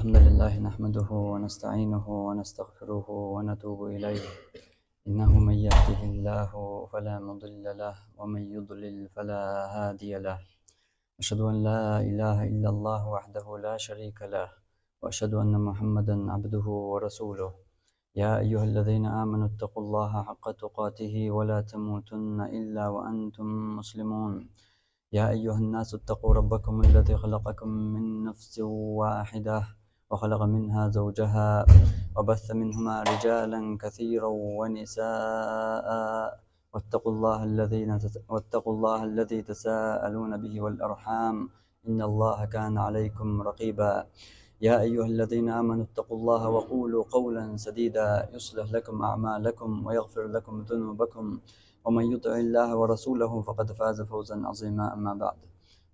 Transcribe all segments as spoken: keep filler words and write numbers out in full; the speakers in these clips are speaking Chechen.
الحمد لله نحمده ونستعينه ونستغفره ونتوب إليه. إنه من يهده الله فلا مضل له ومن يضلل فلا هادي له. أشهد أن لا إله إلا الله وحده لا شريك له، وأشهد أن محمدا عبده ورسوله. يا أيها الذين آمنوا اتقوا الله حق تقاته ولا تموتن إلا وأنتم مسلمون. يا أيها الناس اتقوا ربكم الذي خلقكم من نفس واحدة وخلق منها زوجها وبث منهما رجالا كثيرا ونساء واتقوا الله الذين تس-، واتقوا الله الذي تساءلون به والأرحام إن الله كان عليكم رقيبا. يا أيها الذين آمنوا اتقوا الله وقولوا قولا سديدا يصلح لكم أعمالكم ويغفر لكم ذنوبكم ومن يطع الله ورسوله فقد فاز فوزا عظيما. أما بعد،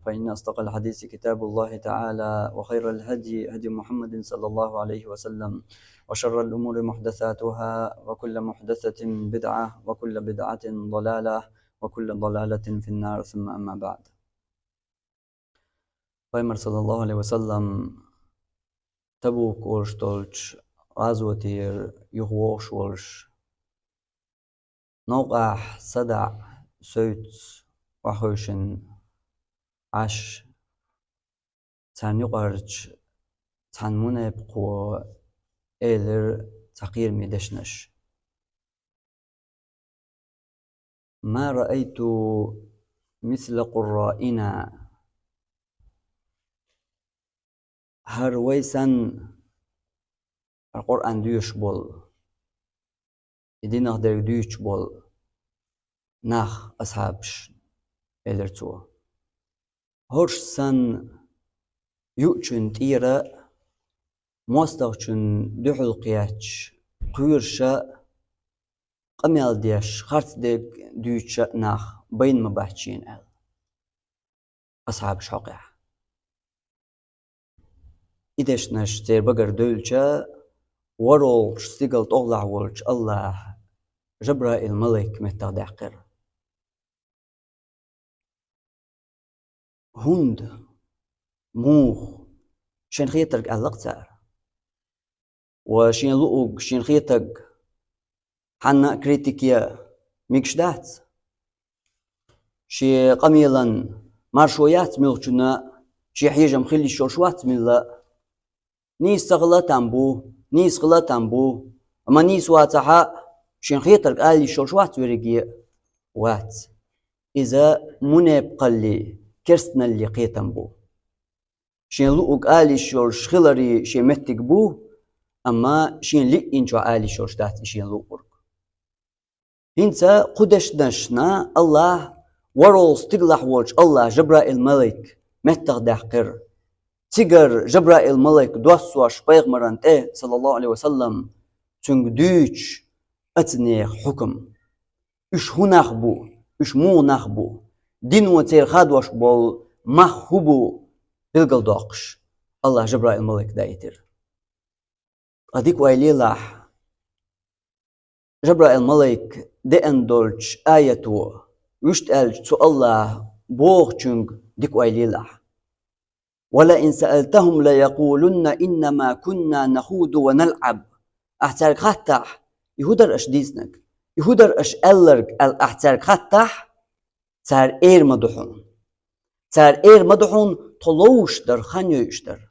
فإن أصدق الحديث كتاب الله تعالى، وخير الهدي هدي محمد صلى الله عليه وسلم، وشر الأمور محدثاتها، وكل محدثة بدعة، وكل بدعة ضلالة، وكل ضلالة في النار. ثم أما بعد. Пайхамар, саллаллаху алейхи ва саллам, Табук олуш долчу гӀазотера юхавогӀуш волуш, новкъахь садаӀа соьца охьахевшина Ӏаш, царна юкъарчу цхьана мунепакхо элира цхьа кхераме дешнаш: «ما رأيت مثل قرائنا». ХӀара вай санна, хӀара Къуръан доьшуш болу, и динах дерг дуьйцуш болу нах, асхьабаш, элира цо. ХӀорш санна юучун тӀера а, мостагӀчун дуьхьал кхеташ, кхоьруш а, къамел деш, харц дерг дуьйцуш а нах байна ма бац шена аьлла. Асхьабаш хьокъехь. И дешнаш церан багара девлча, ворхӀалгӀачу стигала тӀехула волчу АллахӀа Жабраил-малайк меттах даьккхира. ХӀунда? Муха? Шен хетарг аьлла-кх цара. Ва шен луург, шен хетарг хьанна а критике мегаш дац. Шен къамелан маршо яц муьлххачунна а, шен хьежам хила йиш йолуш вац милла а. Нийса ца хила а там бу, нийса хила а там бу, амма нийса вацахь а, шен хетарг ала йиш йолуш вац верриге а? Вац. Иза мунепакхаллин, керстаналлин кхетам бу. Шен луург ала йиш йолуш хиларе шен меттиг бу, амма шен лиъначохь ала йиш йолуш дац и шен луург. ХӀинца кху дешнашна АллахӀа ворхӀалгӀа стигалахь волчу АллахӀа Жабраил-малайк меттах даьккхира. Цигара Жабраил-малайк доссош пайхамарна тӀе, саллаллаху алейхи ва саллам, цуьнга дуьйцуш оцунех хьукам. Уьш хӀун нах бу, уьш муха нах бу, дино церан хадош болу мах хӀун бу, билгалдоккхуш, АллахӀа Жабраил-малайк даийтира. Ткъа дика ойла елахь, Жабраил-малайк деана долчу аято, вуьшта аьлча, цу АллахӀа бохучуьнга дика ойла елахь. «ولئن سألتهم ليقولن إنما كنا نخوض ونلعب». Ахь цаьрга хаттахь, и хӀун дара аша дийцинарг, и хӀун дара аша аьлларг аьлла ахь цаьрга хаттахь, цара эр ма ду хьуна. Цара эр ма ду хьуна, тхо ловзуш дара, хан йойуш дара.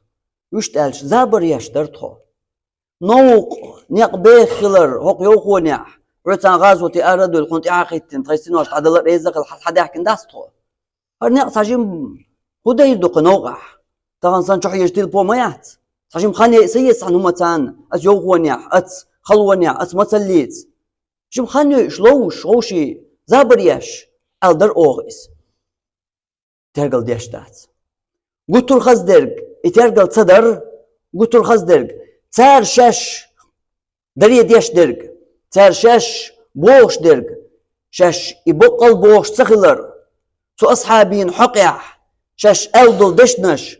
Вуьшта аьлча, забар еш дара тхо. Новкъа некъ беха хилар хӀокху йовхонехь, хьо царна гӀазоте ара а девлла, хьуна тӀаьхьахӀиттина, тхайн синош дӀадала а реза а хилла, хьан схьадаьхкина дац тхо. ХӀара некъ цхьа жима хӀун дайр ду кху новкъахь? Тахана санна чохь еза тилпо ма яц. Цхьа жима хан яйа ца еза цхьана хӀуманца, аса йовхонехь, аса халонехь, аса мацаллица. Жима хан йойуш, ловзуш, вовшийн забар еш, аьлла дара оха иза. Тергал деш дац. Гуттар а хаза дерг, и тергал ца дар, гуттар а хаза дерг, цара шаьш даре деш дерг, цара шаьш бохуш дерг, шаьш и боккъал бохуш ца хилар, цу асхьабийн хьокъехь шаьш аьлла долу дешнаш,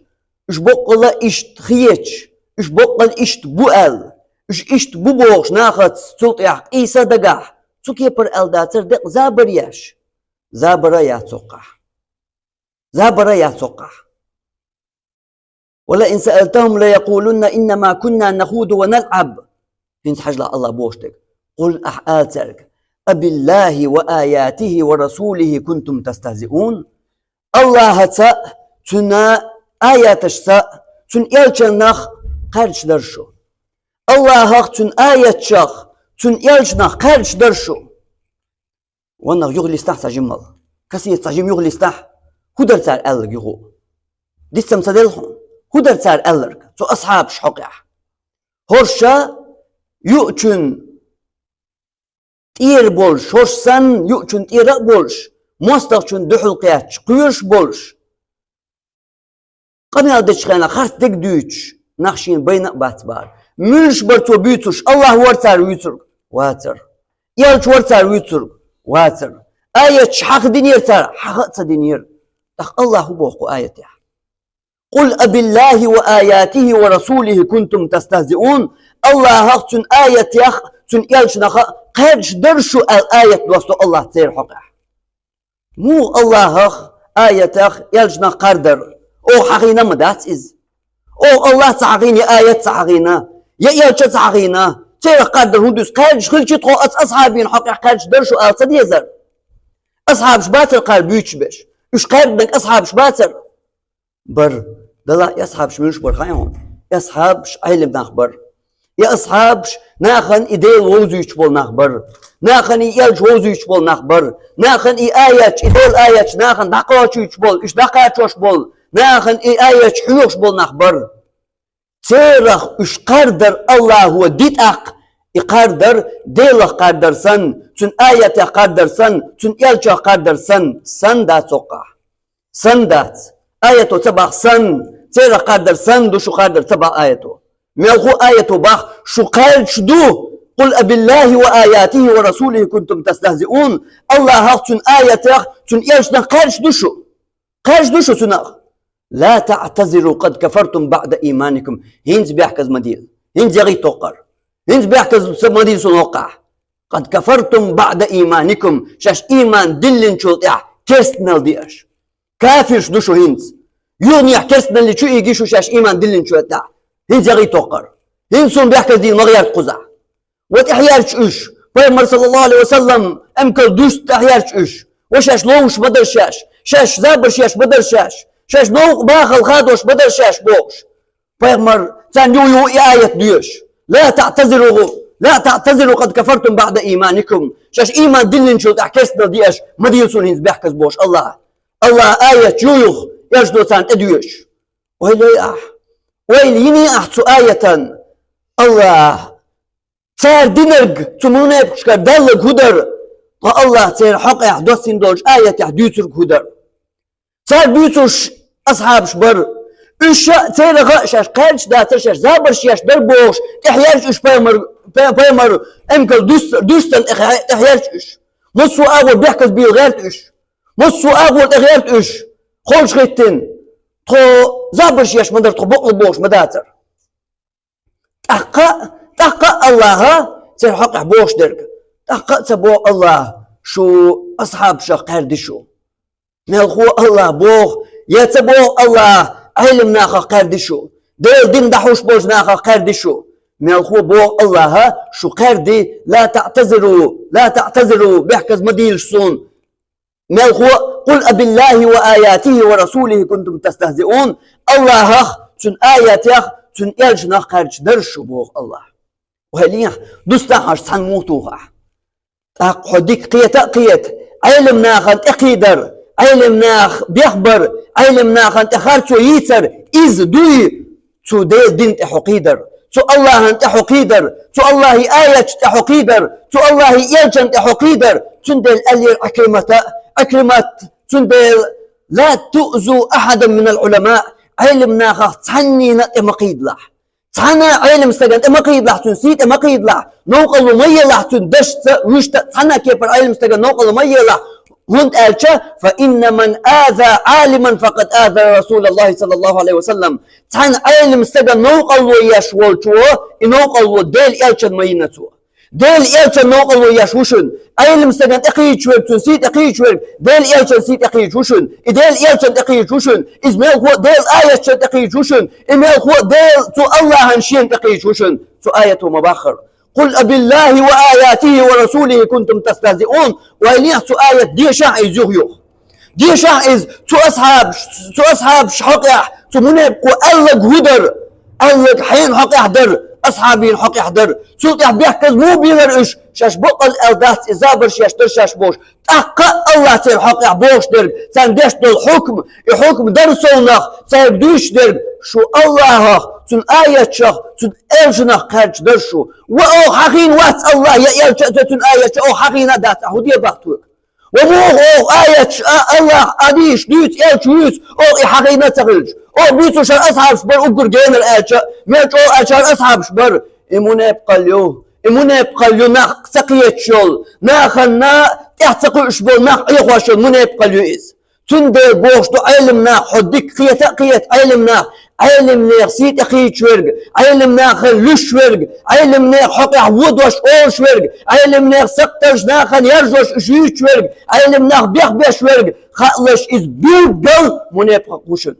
уьш боккъала иштта хеташ, уьш боккъала иштта бу аьлла, уьш иштта бу бохуш нахаца цул тӀаьхьа къийса а дагахь, цу кепара аьлла дацара декъа забар еш. Забар а яц хӀокхахь. Забар а яц хӀокхахь. «ولئن سألتهم ليقولن إنما كنا نخوض ونلعب». ХӀинца хьажал, Аллаха бохуш дерг. «قل», ахь ала цаьрга: «أبالله وآياته ورسوله كنتم تستهزئون». Аллахаца, Цуьнан аяташца, Цуьнан элчанах кхаьрдаш дара шу? Аллахах, Цуьнан аяташах, Цуьнан элчанах кхаьрдаш дара шу? Ваннах юха листахь цхьа жимма. Кассета цхьа жимма юха листахь. ХӀун дара цара аьлларг юха? Дицам ца делла хьуна? ХӀун дара цара аьлларг цу асхьабаш хьокъехь? ХӀорш юучун тӀера болуш, хӀорш санна юучун тӀера а болуш, мостагӀчун дуьхьал кхетташ, кхоьруш болуш, къамел дечу хенахь харц дерг дуьйцуш, нах шена байна а бац бахара. Муьлш бара цо буьйцурш? Аллах вара цара вуьйцург? Вацара. Элча вара цара вуьйцург? Вацара. Аяташ хьаха динера цара? Хьаха а ца динера. ТӀаккха Аллаха хӀун боху кху аятехь? «قل أبالله وآياته ورسوله كنتم تستهزئون». Аллахах, Цуьнан аятех, Цуьнан элчанах кхаьрдаш дара шу аьлла аят досту Аллаха церан хьокъехь. Муха Аллахах, аятах, элчанах кхардар? Оха хьахийна ма дац иза. Оха Аллах ца хьахийна, я аят ца хьахийна, я элча ца хьахийна. Церах кхардар хӀун дуьйцу? Кхаьрдаш хилча тхо оцу асхьабийн хьокъехь кхаьрдаш дара шу ала ца дезара? Асхьабаш бацара кхара буьйцуш берш? Уьш кхаьрдинарг асхьабаш бацара? Бара. Далла и асхьабаш муьлш бара хаьий хьуна? И асхьабаш Ӏелам нах бара. И асхьабаш нахана и Дела вовзуьйтуш болу нах бара. Нахана и элча вовзуьйтуш болу нах бара. Нахана и аяташ, и Делан аяташ нахана дӀакхачуьйтуш болу, уьш дӀакхачош болу, нахана и аяташ хьоьхуш болу нах бара. Церах уьш кхардар Аллахо ди тӀаккха, и кхардар Делах кхардар санна, Цуьнан аятех кхардар санна, Цуьнан элчах кхардар санна, санна дац хӀокхахь. Санна дац. Аято ца боху санна, церах кхардар санна ду шу кхардар ца боху аято. Мелхо аято боху, шу кхаьрдаш ду: «قل أبالله وآياته ورسوله كنتم تستهزئون». Аллахах, Цуьнан аятех, Цуьнан элчанах кхаьрдаш ду шу? Кхаьрдаш ду шу цунах? «لا تعتذروا قد كفرتم بعد إيمانكم». ХӀинца бехказа ма дийла. ХӀинца ягӀийта хӀокхара. ХӀинца бехказа ца ма дийла суна хӀокхахь. «قد كفرتم بعد إيمانكم». Шаьш ийман диллинчул тӀаьхьа керстанал ди аша. Кафирш ду шу хӀинца. Юханехьа керстаналли чу ийгий шу шаьш ийман диллинчул тӀаьхьа. ХӀинца ягӀийта хӀокхара. ХӀинца суна бехказа дийла ма гӀерта кхузахь. Ва тӀехьаьрча уьш, пайхамар, саллаллаху Ӏалайхи ва саллам, эмкал дуста тӀехьаьрча уьш, ва шаьш ловш ма дара шаьш, шаьш забарш еш ма дара шаьш, шаьш новкъа бахалла хадош ма дара шаьш бохуш. Пайхамар, царна юха-юха и аят доьшуш: «لا تعتذروا، لا تعتذروا قد كفرتم بعد إيمانكم». Шаьш ийман диллинчул тӀаьхьа керстанал ди аша, ма дийла суна хӀинца бехказа бохуш Аллаха. Аллаха аят юха-юха элчано царна тӀедоьшуш. Ойла йой ахь. Ойла йиний ахь цу аятан? Аллаха Цара динарг, цу мунепикъашкара даьлларг хӀун дара? Ткъа Аллах церан хьокъехь доссийна долчу аятехь дуьйцург хӀун дара? Цара буьйцуш асхьабаш бара. Уьш а, церах а шаьш кхаьрдаш дацара, шаьш забарш еш дара бохуш, тӀехьаьрча уьш пайхамар, пай-, пайхамар эмкал дуьс-, дуьстан тӀехьа-, тӀехьаьрча уьш. Массо а агӀор бехказбийла гӀерта уьш. Массо а агӀор тӀехьаьрта уьш. КхолчахӀиттина. Тхо забарш еш ма дара, тхо бакъ бохуш ма дацара. ТӀаккха, тӀаккха Аллаха церан хьокъехь бохуш дерг. ТӀаккха а ца боху Аллаха: «Шу асхьабашах кхаьрди шу». Мелхо Аллаха боху, я ца боху Аллаха: «Ӏелам нахах кхаьрди шу, Делан дин дӀахьуш болчу нахах кхаьрди шу». Мелхо боху Аллаха: «Шу кхаьрди, ла таътазиру, ла таътазиру, бехказа ма дийла суна». Мелхо: «Къул абиллахи ва аятихи ва расулихи кунтум тастахзиун». Аллахах, цуьнан аятех, цуьнан элчанах кхаьрдаш дара шу, боху Аллаха. Вай лехьа, дустахь хьажа, цхьаьна муха туху ахь? ТӀаккха хьо дика кхета а кхета, Ӏелам нахана тӀе кхийдар, Ӏелам нах бехбар, Ӏелам нахана тӀе харцо йийцар, иза дуй, цу Делан дин тӀе хьо кхийдар, цу Аллахьан тӀе хьо кхийдар, цу Аллахьи аяташ тӀе хьо кхийдар, цу Аллахьи элчан тӀе хьо кхийдар. Цундела аьллера Ӏикримата, Ӏикримат, цундела: «Ла туъзу ахьадан минал Ӏулама», Ӏелам нахах цхьаннина тӀе ма кхийдалахь. Цхьана Ӏелам стагана тӀе ма кхийдалахь, цуьнан сий тӀе ма кхийдалахь, новкъарло ма елахь цуьнан дашца, вуьшта, цхьана кепара Ӏелам стагана новкъарло ма елахь, хӀунда аьлча: «Фа инна ман аза Ӏалиман факъад аза Расулаллахи саллаллаху Ӏалайхи ва саллам». Цхьана Ӏелам стагана новкъарло еш волчо, и новкъарло Делан элчанна ма йина цо. Дела элчан новкъарло еш ву шуна. Ӏелам стагана тӀекхийча верг, цун сий тӀекхийча верг, Дела элчан сий тӀекхийча ву шуна. И Дела элчан тӀекхийча ву шуна. Иза мелхо а Дела аятчан тӀекхийча ву шуна. И мелхо а Дела, цу Аллахьан шена тӀекхийча ву шуна. Цу аято ма баххара: «قل أبالله وآياته ورسوله كنتم تستهزئون». Вай леха цу аят дешахь а иза юха-юха. Дешахь а иза, цу асхьабаш, цу асхьабаш хьокъехь, цу мунепикъо аьлларг хӀун дар? Аьлларг хьенан хьокъехь дар, асхьабийн хьокъехь дар. Цул тӀаьхьа бехказа муха белар уьш? Шаьш боккъал аьлла дац, и забарш еш дар шаьш бохуш. ТӀаккха а Аллахь церан хьокъехь бохуш дерг, царна деш долу хьукм, и хьукм дар совнах, цаьрга дуьйцуш дерг, шу Аллахьах, цуьнан аятчах, цуьнан элчанах кхаьчна дара шу. Ва оха хьахийна вац Аллахь я элча а, цуьнан аятча оха хьахийна а дац, ахьа хӀун де бахьа тхоьга? Ва муха оха аяташ а, Аллахь Ӏадийша дуьйцу, элча вуьйцу, оха и хьахийна а ца хилча? Оха буьйцу шайн асхьабаш бара уггар генара аьлча а, мел чӀогӀа аьлча шайн асхьабаш бара. И мунепикъал ю. И мунепикъал ю нах ца кхеташ йолу, нахана тӀаьхьа ца кхуьуш болу нах Ӏехош йолу мунепикъал ю иза. Цундела бохуш ду Ӏелам наха, хьо дика кхета а кхета Ӏелам наха, Ӏелам нехан сий тӀекхийча верг, Ӏелам нахана луьш верг, Ӏелам нехан хьокъехь вон дош олуш верг, Ӏелам нехан сакхташ нахана яржош уьш юьйцуш верг, Ӏелам нах бехбеш верг, хаалаш иза билггал мунепикъ ву шуна.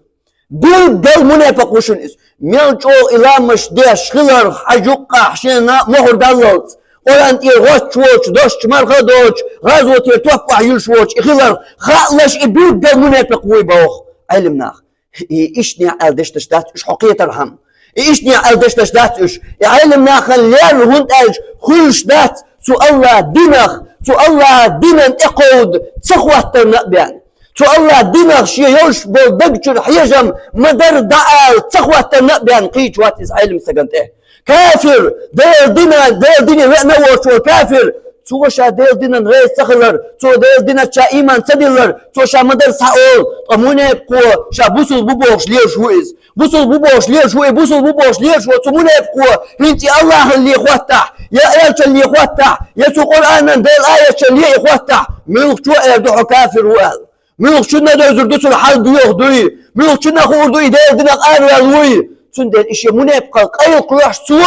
Билггал мунепикъ ву шуна иза. Мел чӀогӀа и ламазаш деш хиларх, хьажа юккъехь шена мохӀар даллалц, Къуръан тӀера гӀоттуш воцуш, дошчу марха а доцуш, гӀазотера топ охьа юьллуш воцуш и хиларх, хаалаш и билггал мунепикъ вуй боху Ӏелам наха. И иштта аьлла дешнаш дац уьш хьо кхетархьама. И иштта аьлла дешнаш дац уьш. И Ӏелам нахана лерра, хӀунда аьлча хуьлуш дац цу Аллахь динах, цу Аллахь динан тӀекховда ца хӀоттарна а бен. Цу Аллахь динах шен йолуш болу даг чуьра хьежам ма-дарра дӀаала ца хӀоттарна а бен кхийча вац иза Ӏелам стагана тӀе. Кафир, Делан дина, Делан дине веана а воцуш волу кафир, цо ша Делан динан реза ца хилар, цо Делан динан ча ийман ца диллар, цо ша ма-дарра схьа олу, ткъа мунепикъо ша бусулба ву бохуш лелаш ву иза. Бусулба ву бохуш лелаш ву и, бусулба ву бохуш лелаш ву цу мунепикъо, хӀинца и Аллахьан ле хӀоттахь, я элчан ле хӀоттахь, я цу Къуръанан Делан аятчан ле и хӀоттахь, муьлххачо а эр ду хьо кафир ву аьлла. Муьлххачунна а девзар ду цуьнан хьал боьха дуй, муьлххачунна а хуур ду и Делан динах араваьлла вуй. Цундела и шен мунепикъал къайлакхоьхьуш цо,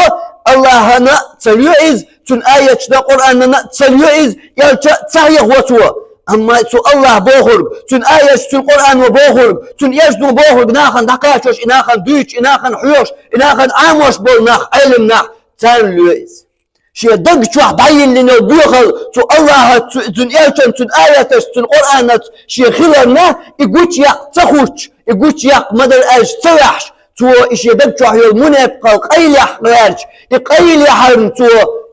Аллахьана а ца лоь иза, цуьнан аяташна а Къуръанана а ца лоь иза, элча а ца хьехаво цо. Амма цу Аллахь бохург, цуьнан аяташ, цуьнан Къуръано бохург, цуьнан элчано бохург нахана дӀакхачош, и нахана дуьйцуш, и нахана хьоьхуш, и нахана Ӏамош болу нах, Ӏелам нах, царна лоь иза. Шен даг чохь дӀайиллина йолу боьхалла цу Аллахьаца, цу, цуьнан элчанца, цуьнан аяташца, цуьнан Къуръанаца шен хиларна и гучуяккха ца хуттуш, и гучуяккха ма-дарра аьлча ца ваьхьаш, цо и шен даг чохь йолу мунепикъал къайлаха гӀерташ, и къайлахьарна цо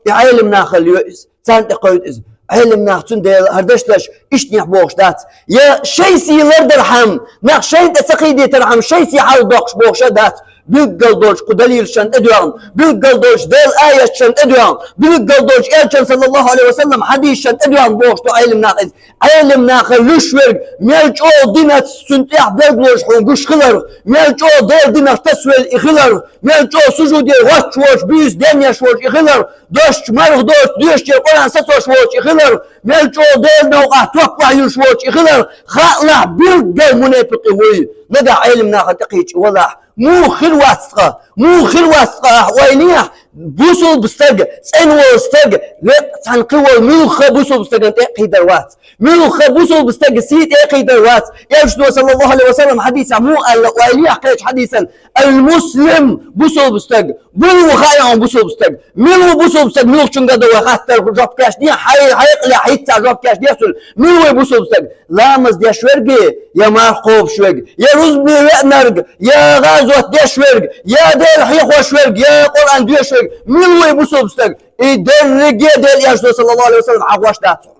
и Ӏелам нахана лоь иза, царна тӀе кхойду иза. Ӏелам нах цундела хӀара дешнаш иштта бохуш дац. Я шайн сий лардархьама, нах шайна тӀе ца кхийдийтархьама, шайн сий хьалдоккхуш бохуш а дац. Билггал долчу кху далилашна тӀедоьгӀна, билггал долчу Делан аяташна тӀедоьгӀна, билггал долчу элчан, саллаллаху Ӏалайхи ва саллам, хьадисашна тӀедоьгӀна бохуш ду Ӏелам нах иза. Ӏелам нахана луьш верг, мел чӀогӀа динаца цуьнан тӀехь билгалдолуш хьуна гуш хиларх, мел чӀогӀа Делан динах тасавелла и хиларх, мел чӀогӀа сужуде гӀоттуш воцуш, буьйса денъеш воцуш и хиларх, дошчу марха доцуш, доьшучеран Къуръан сацош воцуш и хиларх, мел чӀогӀа Делан новкъахь топ охьа юьллуш воцуш и хиларх, хаалахь, билггал мунепикъ и вуй. Нагахь Ӏелам нахана тӀекхийча и валахь, муха хир вац ткъа? Муха хир вац ткъа ахь ойла йехь? Бусулба стаг, цӀена волу стаг, веккъа цхьаьна кхин волу муьлхха бусулба стагана тӀе а кхийдар вац. Муьлхха бусулба стага сий тӀе а кхийдар вац. Элчано, саллаллаху Ӏалайхи ва саллам, хьадисехь муха аьлла, ойла йехь кхечу хьадисан: «Ал-муслим», бусулба стаг. Мила ву хаьий хьуна бусулба стаг? Мила ву бусулба стаг? Муьлххачуьнга дан вай хаттар, жоп кечде, хьай-, хьекъале хӀинцца жоп кечде цунна. Мила ву бусулба стаг? Ламаз деш верг, я марха кхобуш верг, я рузбане веанарг, я гӀазот деш верг, я Дела хьехош верг, я Къуръан доьшуш верг. Мила ву бусулба стаг? И дерриге а Делан Элчано, саллаллаху Ӏалайхи ва саллам, хьахош дац хьуна.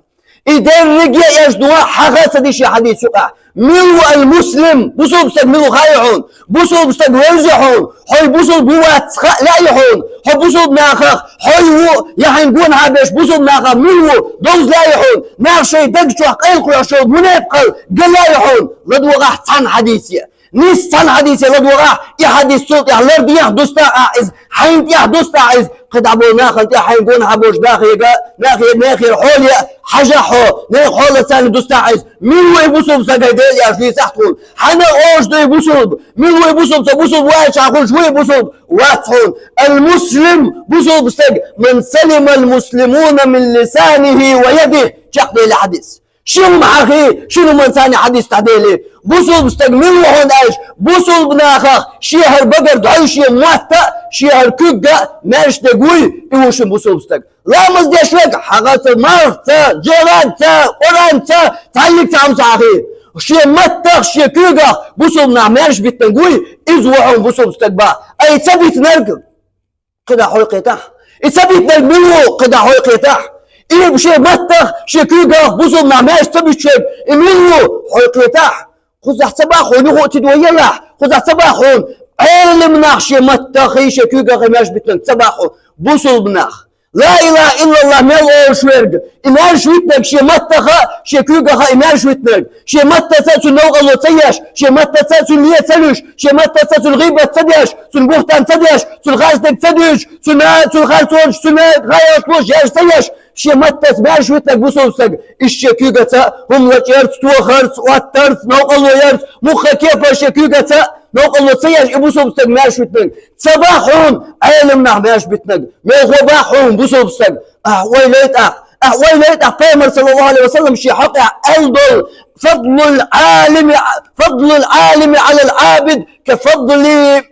И дерриге а Элчано хьаха ца диши хьадис юкъахь. Мила ву ал-муслим? Бусулба стаг мила ву хаьий хьуна? Бусулба стаг вевзий хьуна? Хьо бусулба ву вац хаа лаьий хьуна? Хьо бусулба нахах хьо ву, я хьайн гонахьа берш бусулба нахах мила ву довза лаьий хьуна? Наха шайн даг чохь къайлакхоьхьуш йолу мунепикъал ган лаьий хьуна? ЛадогӀахь цхьана хьадисе. Нийса цхьана хьадисе ладувгӀахь, и хьадис цул тӀехьа лардехьа, дустахь ахь иза, хьайна тӀехьа дустахь иза, кхидӀа болу нахана тӀехь хьайна гонахьа болчу нахе, нахе, нахера хьоле хьажахь хьо, нехан хьолаца дустахь иза. Мила ву и бусулба стаг, Дела аьлча, дийцахь тхуна. Хьанна олуш ду и бусулба? Мила ву и бусулба? Ца бусулба ву аьлча хьан хуьлуш ву и бусулба? Вац хьуна. Ал-муслим, бусулба стаг, ман салимал муслимуна мин лисанихи ва ядихи. Чекхдели хьадис. Ши хӀума хьахий, шина хӀуманца хьадис дӀадели. Бусулба стаг мила ву хьуна аьлча, бусулба нахах шен хӀара багара дӀой, шен мотта а, шен хӀара куьг а маьрша дерг вуй, и ву шун бусулба стаг. Ламаз деш верг, хьагӀаца, мархаца, джихӀадца, Къуранца, цхьаьллиг цхьа хӀума ца хьахий. Шен маттах, шен куьгах бусулба нах маьрша битинарг вуй, иза ву хьуна бусулба стаг бах. Ай ца битинарг, кхидӀа хьой кхетахь. И ца битинарг мила ву, кхидӀа хьой кхетахь. И шен маттах, шен куьгах бусулба нах маьрша ца буьтуш верг, и мила ву, хьой кхетахь. Кхузахь ца бах хьуна, юха а тидо елахь, кхузахь ца бах хьуна, Ӏелам нах шен маттаххий, шен куьгаххий маьрша битинарг ца бах хьуна, бусулба нах. Ла илаха иллаллах мел олуш верг, и маьрша витинарг шен маттаха, шен куьгаха и маьрша витинарг, шен маттаца цуьнан новкъарло ца еш, шен маттаца цуьнан лен ца луьйш, шен маттаца цуьнан гӀийбат ца деш, цуьнан буьхтан ца деш, цуьнан харцдерг ца дуьйцуш, цуьнан, цуьнан харцонаш, цуьнан гӀайгӀанаш луш, еш ца еш, шен маттаца маьрша витинарг бусулба стаг, иза шен куьгаца, хӀума лачкъарца, тохарца, оттарца, новкъарло ярца, мухха кепара шен куьгаца, новкъарло ца еш, и бусулба стаг маьрша витинарг. Ца бах хьуна Ӏелам нах маьрша битинарг, мелхо бах хьуна бусулба стаг. Ахь ойла йой тӀаккха, ахь ойла йой тӀаккха, Пайхамар, саллаллаху Ӏалайхи ва саллам, шен хьокъехь аьлла долу: «Фадлул Ӏалими, фадлул Ӏалими Ӏалал Ӏабид ка фадли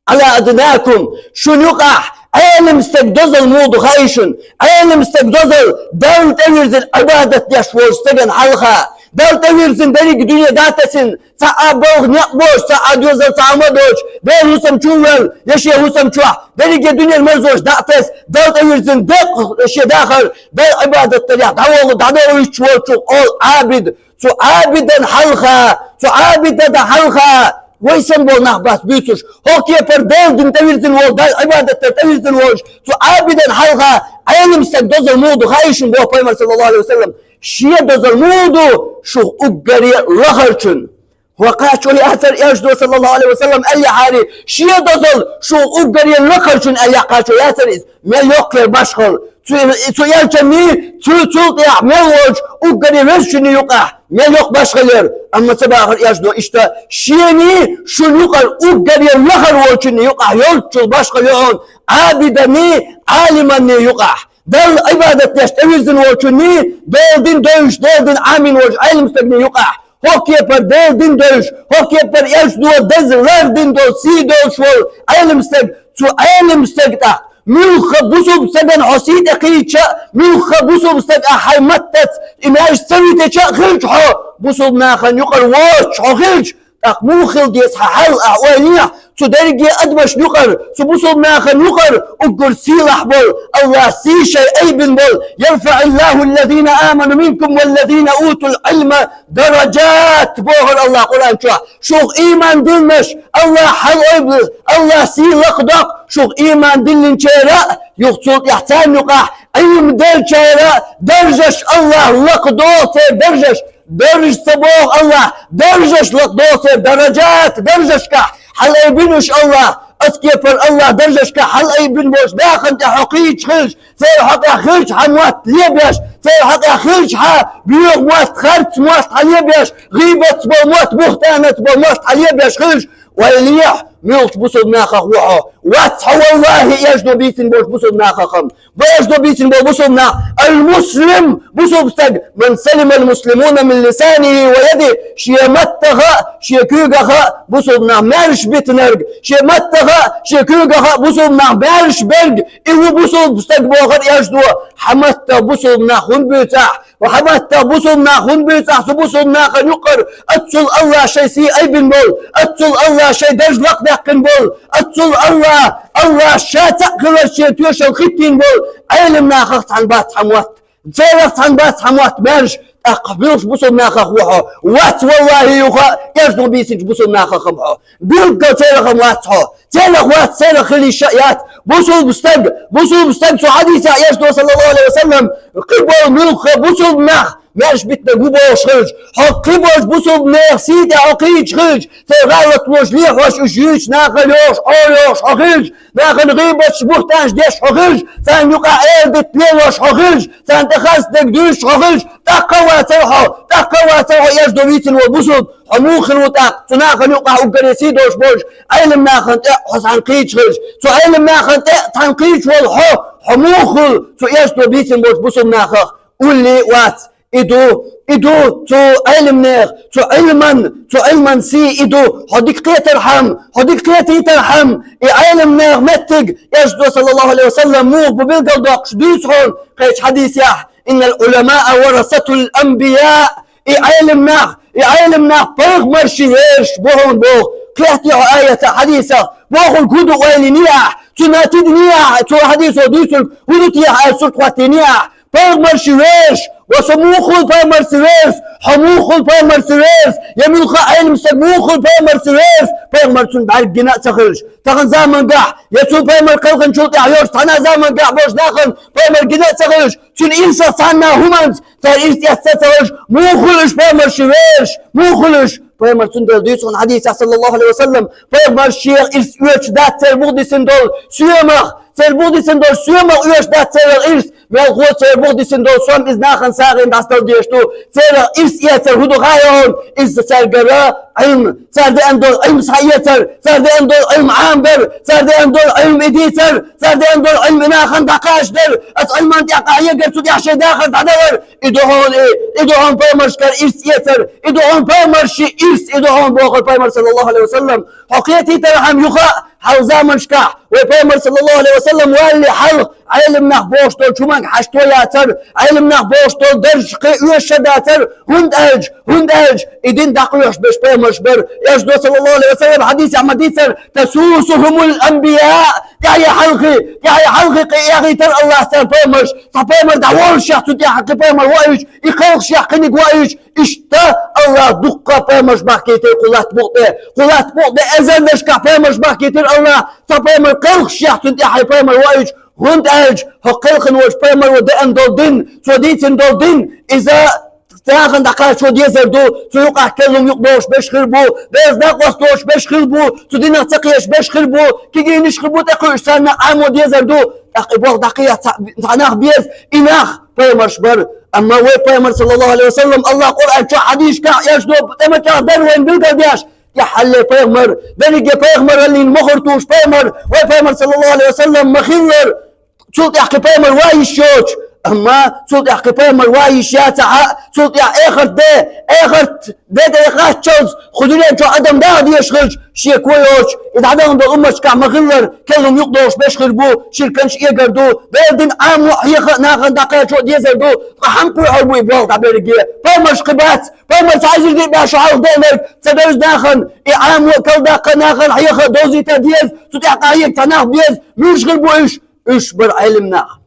Ӏала аднакум». Шуна юкъахь Ӏелам стаг дозалла муха ду хаьий шуна? Ӏелам стаг дозалла Далла тӀевирзина Ӏибадат деш волчу стагана хьалха. Далла тӀевирзина дерриге дуьне дӀа а тесина, цхьа а балха некъ болуш, цхьа а доьзал, цхьа а хӀума а доцуш, Делан хӀусам чу а ваьлла, я шен хӀусам чохь, дерриге дуьненан марзонаш дӀа а тесна, Далла тӀевирзина декъа шен дахар, Далла Ӏибадат дарехь дӀаволла, дӀадолуьйтуш волчух олу Ӏабид. Цу Ӏабидан хьалха, цу Ӏабидан хьалха вай санна болу нах бац буьйцуш, хӀокху кепара Делан дин тӀевирзина волу, Далла Ӏибадат дар тӀевирзина волуш, цу Ӏабидан хьалха Ӏелам стаг дозалла муха ду хаьий шуна, боху Пайхамар, саллаллаху Ӏалайхи ва саллам. Шен дозалла муха ду шух уггаре лахарчун? Хьо кхачо яцара, Элчано, саллаллаху Ӏалайхи ва саллам, аьллехьарий, шен дозалла шух уггаре лахарчун аьллехь кхачо яцара иза? Мел йоккхера башхалла. Цу, цу Элчанний, цу, цул тӀехь мел волчу уггаре везачунний юкъахь мел йоккха башхалла яра. Амма ца бахара Элчано иштта: шений, шуна юкъара уггаре лахара волчунний юкъахь йолччул башхалла ю хьуна Ӏабиданний, Ӏалиманний юкъахь. Далла Ӏибадат деш тӀевирзина волчунний, Делан дин девзаш, Делан дин Ӏамийна волчу Ӏелам стагний юкъахь. ХӀокху кепара Делан дин девзаш, хӀокху кепара Элчано деза лардина долу, сий долуш волу Ӏелам стаг, цу Ӏелам стаг тӀаккха муьлхха бусулба стагана хьо сий тӀе кхийча а, муьлхха бусулба стаг ахь хьайн маттаца и маьрша ца витича а хилча хьо, бусулба нахана юкъара воцуш хьо хилча, тӀаккха муха хила деза хьан хьал, ахь ойла йехьа, цу дерриге адамашна юкъара, цу бусулба нахана юкъара уггар сийлахь болу, Аллах сий шайн айбина болу: «Ярфаъиллаху аллазина аману минкум валлазина утул Ӏилма даражат», бохура Аллах Къуръан чохь. Шух ийман диллинарш Аллах хьалаайбина, Аллах сий лакхадоккху шух ийман диллинчеран а, юха цул тӀаьхьа царна юкъахь Ӏилма деллачеран а даржаш Аллах лакхадоху церан даржаш. Даржаш ца боху Аллах, даржаш лакхадоху церан, даражат, даржашкахь хьалаайбина уьш Аллах. Оцу кепара Аллах даржашкахь хьалаайбина болчу нахана тӀе хьо кхийча хилча, церан хьокъехь хилча хьан мотт лебеш, церан хьокъехь хилча хьан боьха мотт, харц мотт хьан лебеш, гӀийбатца болу мотт, бухтанатца болу мотт хьан лебеш хилча, ойла ехьа, муьлххачу бусулба нахах ву хьо. Вац хьо, валлахӀи, Элчано бийцина болчу бусулба нахах-м. Бу Элчано бийцина болу бусулба нах: «Ал-муслим», бусулба стаг, «ман салимал муслимуна мин лисанихи ва ядихи», шен маттаха а, шен куьйгаха а бусулба нах маьрша битинарг, шен маттаха а, шен куьйгаха а бусулба нах маьрша берг, и ву бусулба стаг, бохура Элчано. Хьан маттах бусулба нах хӀунда буьйцу ахь? Ва хьан маттах бусулба нах хӀунда буьйцу ахь, цу бусулба нахана юкъара? Оццул Аллах шайн сий айбина болу, оццул Аллах шайн дарж лакхадаьккхина болу, оццул Аллах, Аллах ша цхьаъ хиларца шен тоьшалла хӀиттийна болу Ӏелам нахах цхьаьна бац хьан мотт. Церах цхьаьна бац хьан мотт маьрша, тӀаккха муьлххачу бусулба нахах ву хьо? Вац, валлахӀи, юха а Элчано бийцинчу бусулба нахах-м хьо. Билггал церах-м вац хьо. Церах вац, церах хила йиш а яц. Бусулба стаг, бусулба стаг, цу хьадисехь Элчано, саллаллаху Ӏалайхи ва саллам, кхин болу муьлхха бусулба нах, маьрша битинарг ву бохуш хилча, хьо кхин болчу бусулба нехан сий тӀе хьо кхийдаш хилча, церан гӀалатлош лехьош, уьш юьйцу нахана йохуш, Ӏора йохуш хьо хилча, нахана гӀийбаташ, буьхтанаш деш хьо хилча, царна юкъахь эладита лелош хьо хилча, царна тӀе харцдерг дуьйцуш хьо хилча, тӀаккха а вацара хьо, тӀаккха а вацара хьо, эшдо вийцина волу бусулба, хьо муха хир ву тӀаккха, цу нахана юкъахь уггаре сий долуш болчу Ӏелам нахана тӀе а хьо цхьаьна кхийдаш хилча, цу Ӏелам нахана тӀе а цхьаьна кхийдаш волу хьо, хьо муха хуьлу цу эшдо бийцина болчу бусулба нахах? Уллий а вац. И ду, и ду цу Ӏелам нехан, цу Ӏилман, цу Ӏилман сий и ду, хьо дика кхетархьама, хьо дика кхетийтархьама, и Ӏелам нехан меттиг, Элчано, саллаллаху Ӏалайхи ва саллам, муха бу билгалдоккхуш дуьйцу хьуна кхечу хьадисехь: «Иннал Ӏуламаа варасатул анбияъ». И Ӏелам нах, и Ӏелам нах пайхамарши вераш бу хьуна боху. Кхетий хьо аятах, хьадисах, бохург хӀун ду ойла йиний ахь, цуьнан тидиний ахь, цо хьадисо дуьйцург хӀун ду техьа аьлла сурт хӀоттийний ахь? Пайхамарши вераш, ва со муха хуьлу пайхамарши верас, хьо муха хуьлу пайхамарши верас, я муьлхха а Ӏелам стаг муха хуьлу пайхамарши верас, пайхамар цунна бӀаьрг гина а ца хилча. Тахана замангахь, я цу пайхамар кхелхинчул тӀаьхьа йолчу цхьана замангахь болчу нахана пайхамар гина а ца хилча, цуьнан ирсах цхьанна хӀуманца цара ирс эцна а ца хилча, муха хуьлу уьш пайхамарши вераш, муха хуьлу уьш? Пайхамар цундела дуьйцу хьуна хьадисехь, саллаллаху Ӏалайхи ва саллам, пайхамаршех ирс оьцуш дац церан буха дисина долу соьмах, церан буха дисина долу соьмах оьцуш дац церан ирс, мелхо церан буха дисина долу сом иза нахана сагӀина дӀасадала дезаш ду. Церан ирс эцар хӀун ду хаьий хьуна? Иза цаьргара Ӏилма, цара деана долу Ӏилма схьаэцар, цара деана долу Ӏилма Ӏамадар, цара деана долу Ӏилма и дийцар, цара деана долу Ӏилма и нахана дӀакхачадар, оцу Ӏилман тӀехь къахьегар, цу тӀехь шайн дахар дӀадалар. И ду хьуна и, и ду хьуна пайхамаршкара ирс эцар, и ду хьуна пайхамарши ирс, и ду хьуна бохура пайхамар, саллаллаху Ӏалайхи ва саллам. Хьо кхетийтархьама юха а, хьалха заманашкахь, вай пайхамар, саллаллаху Ӏалайхи ва саллам, валале хьалха Ӏелам нах бохуш долчу хӀуманга хьашто яцара, Ӏелам нах бохуш долу даржаш кхин оьшуш дацара, хӀунда аьлча, хӀунда аьлча и дин дӀакхоьхьуш берш пайхамарш бара. Элчано, саллаллаху Ӏалайхи ва саллам, хьадисехь ма дийцара: «Тасусухумул анбияъ», тӀаьхье хьалхе, тӀаьхье хьалхе къе эгӀийтара АллахӀа царна пайхамарш, цхьа пайхамар дӀаволлушехь, цу тӀехь кхин пайхамар воуьйтуш, и кхелхашехь кхиниг воуьйтуш, иштта АллахӀа дуккха а пайхамарш бахкийтира кху латта букъа тӀе, кху латта букъа тӀе эзарнашкахь пайхамарш бахкийтира АллахӀа, цхьа пайхамар кхелхашехь, цунна тӀаьхье пайхамар воуьйтуш, хӀунда аьлча хӀокху кхелхина волчу пайхамаро деана долу дин, цо дийцина долу дин, иза нахана дӀакхачо дезар ду, цу юкъахь керла хӀума юкъадолуш берш хир бу, берза накъост долуш берш хир бу, цу динах ца кхеташ берш хир бу, кегийнаш хир бу тӀекхуьуш, царна Ӏамо дезар ду. ТӀаккха и болх дӀакхехьа цхьа, цхьа нах беза, и нах пайхамарш бара. Амма вай пайхамар, саллаллаху Ӏалайхи ва саллам, АллахӀа Къуръан чохь, хьадисашкахь Элчано тӀе ма чӀагӀдара вайна билгалдеш, тӀаьххьара пайхамар, дерриге пайхамараллин мохур тухуш пайхамар, вай пайхамар, саллаллаху Ӏалайхи ва саллам, ма хиллара, цул тӀаьхьа кхин пайхамар ван йиш йоцуш. Амма цул тӀаьхьа кхин пайхамар ван йиш яц а, цул тӀаьхьа эхарт де, эхарт де тӀе кхаччалц, кху дуьнен чохь адам даха дезаш хилча, шеко йоцуш, и дӀадахана долу умматашкахь ма хиллара, керла хӀума юкъадолуш берш хир бу, ширканаш эгар ду, Делан дин Ӏамо а, хьеха а, нахана дӀакхачо а дезар ду, ткъа хьан кхуьйхьур бу и болх дӀаберриге? Пайхамарш кхин бац, пайхамар цхьа эзар диъ бӀе шо хьалха деанарг ца девза нахана, и Ӏамо а, калдаккха а, нахана хьеха а, довзийта а деза, цу тӀехь къахьега цхьа нах беза, муьлш хир бу уьш? Уьш бара Ӏелам нах.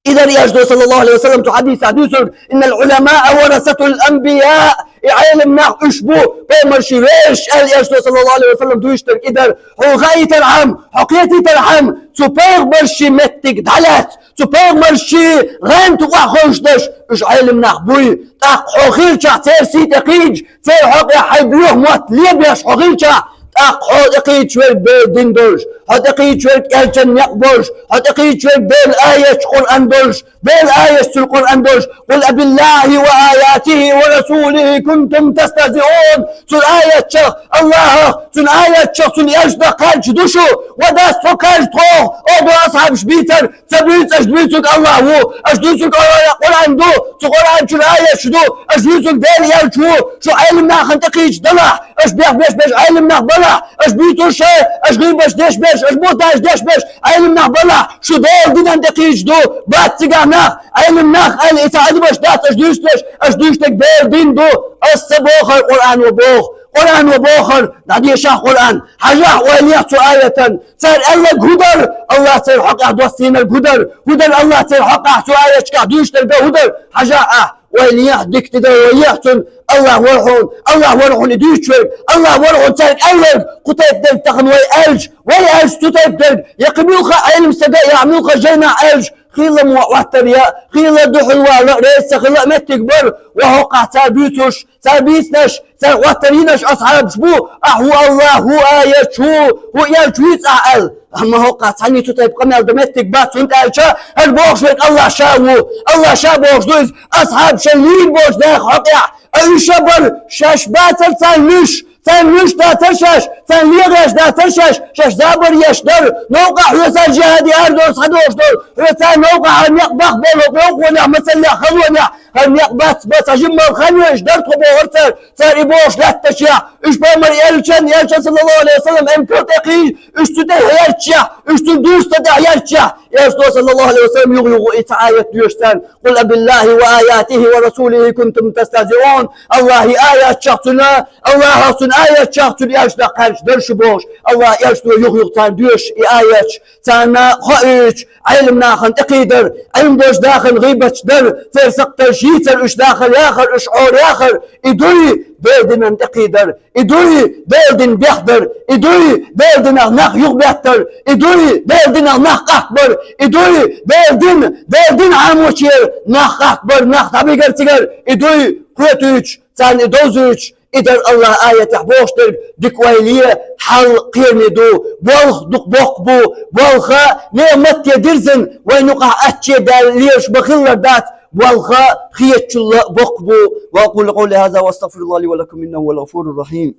И дара Элчано, саллаллаху Ӏалайхи ва саллам, цу хьадисехь дуьйцург: «Иннал Ӏуламаа варасатул анбияъ». И Ӏелам нах уьш бу пайхамарши вераш, аьлла Элчано, саллаллаху Ӏалайхи ва саллам, дуьйцург и дара. Хьуна хаийтархьама, хьо кхетийтархьама, цу пайхамарши меттиг дӀалаьцна, цу пайхамарши гӀаьнта охьахевшинарш уьш Ӏелам нах буй. ТӀаккха хьо хилчахь церан сий тӀе кхийдаш, церан хьокъехь хьайн боьха мотт лебеш хьо хилчахь, тӀаккха хьо тӀекхийдаш верг Делан дин долуш, хьо тӀекхийдаш верг Элчан некъ болуш, хьо тӀекхийдаш верг Делан аяташ Къуръан долуш, Делан аяташ цуьнан Къуръан долуш: «Къул абиллахи ва аятихи ва расулихи кунтум тастахзиун». Цуьнан аяташах, АллахӀах, цуьнан аяташах, цуьнан элчанах кхаьрдаш ду шу, ва дас тхо кхаьрда тхох, о, ду асхьабаш бийцар, ца буьйцу, аша дуьйцург АллахӀ ву, аша дуьйцург Къуръан ду, цу Къуръан чуьра аяташ ду, аша дуьйцург Делан элча ву, шу Ӏелам нахана тӀекхийдаш далахь, аша бехбеш берш Ӏелам нах балахь, аша буьйцур шай, аша гӀийбаш деш берш, аша бухтанаш деш берш Ӏелам нах балахь, шу Делан динан тӀекхийдаш ду, бац цигахь нах, Ӏелам нах аьлла, и ца адамаш дац, аша дуьйцуш деш, аша дуьйцуш дерг Делан дин ду, аса ца бохура Къуръано боху, Къуръано бохура, дӀадешахь Къуръан, хьажахь ойла ехь цу аятан, цара аьлларг хӀун дара, АллахӀа церан хьокъехь доссийнарг хӀун дара, хӀун дара АллахӀа церан хьокъехь цу аяташкахь дуьйцуш дерг хӀун дара, хьажахь ахь, ойла ехь, дика тидам вай ехь цунна, АллахӀ вара хьуна, АллахӀ вара хьуна и дуьйцуш верг, АллахӀ вара хьуна цаьрга аьлларг, кху тайпа дерг тахана вай аьлча, вай аьлча цу тайпа дерг, я кхин муьлхха а Ӏелам стага, я муьлхха а жайнахь аьлча, хила мо Ӏоттар я, хила духьал вала, реза ца хила меттиг бар, ва хӀокхахь цара буьйцуш, цара бийцинарш, цара Ӏоттар йинарш асхьабаш бу, ахь хӀу АллахӀ, хӀу аят, хӀу, хӀу элча вийца ахь аьлла. Амма хӀокхахь цхьанний цу тайпа къамел дан меттиг бац, хӀунда аьлча, хӀара бохуш верг АллахӀ Ша ву, АллахӀ Ша бохуш ду иза, асхьабаша лийна болчу наха хьокъехь, а уьш а бар, шаьш бацара царна луьш, царна луьш дацара шаьш, царна легӀеш дацара шаьш, шаьш забар еш дара, новкъахь хьоьца жихӀаде арадовла схьадогӀуш долу, хьоьца новкъахь хьан некъ бахболу, новкъонехь, мацаллехь, халонехь, хӀара некъ бац, бац, хьажимма хан веш дара тхо бохура цара, цара и бохуш лаьтташехь, уьш пайхамар элчан, элчан, саллаллаху алейхи ва саллям, эмкал тӀекхийна, уьш цу тӀе хьерччехь, уьш цу дустан тӀе хьерччехь, элчано, саллаллаху алейхи ва саллям, юха-юха и цхьа аят доьшу царна: «Къул абиллахи ва аятихи ва расулихи кунтум тастазиун». АллахӀан аятчех цуьнан, АллахӀах цуьнан аятчех цуьнан элчанах кхаьрча дара шу бохуш, АллахӀан элчано юха-юха царна доьшу и аяташ, царна хоуьйтуш, Ӏелам нахана тӀекхийдар, Ӏилма долчу нахана гӀийбаташ дар, церан сакхташ йийцар, уьш дахар яхар, уьш Ӏора яхар, и дуй Делан динан тӀекхийдар, и дуй Делан дин бехдар, и дуй Делан динах нах юхабеттар, и дуй Делан динах нах къахкабар, и дуй Делан дин, Делан дин Ӏамочера нах къахкабар, нах дӀабигар цигара, и дуй кхетуьйтуш, царна и довзуьйтуш, и дара АллахӀан аятехь бохуш дерг: дика ойла е, хьал кхераме ду, болх дукха боккха бу, болх неӀмате дирзина вайн юкъахь аттаче даьлла лелаш ма-хиллара дац, болх хетачул боккха бу. وأقول قولي هذا وأستغفر الله لي ولكم إنه هو الغفور الرحيم.